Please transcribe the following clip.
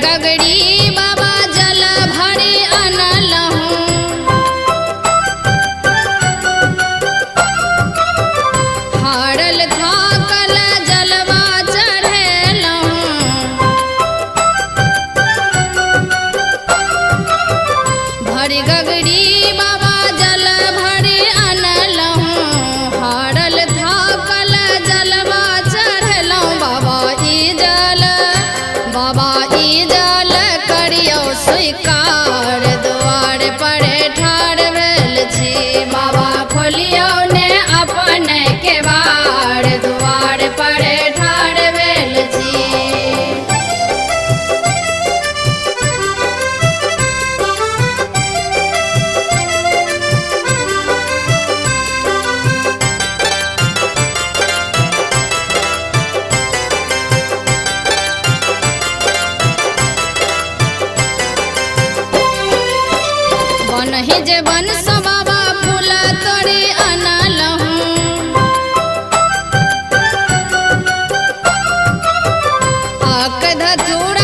गगरी बाबा जल भरी अनलहुँ। हारल थाकल जलवा चढ़ेलहुँ। भरि गगरी बाबा जल भरी अनलहुँ। हारल थाकल जलवा चढ़ेलहुँ। बाबा ई जल, बाबा ई जल करियौ स्वीकार, द्वार पर ठाढ़ भेल छी। बाबा खोलियौ ने अपन केवाड़, द्वार पर ठाढ़ भेल छी। बनहि जे बन सँ बाबा फूल तोड़ि अनलहुँ। आक धतूर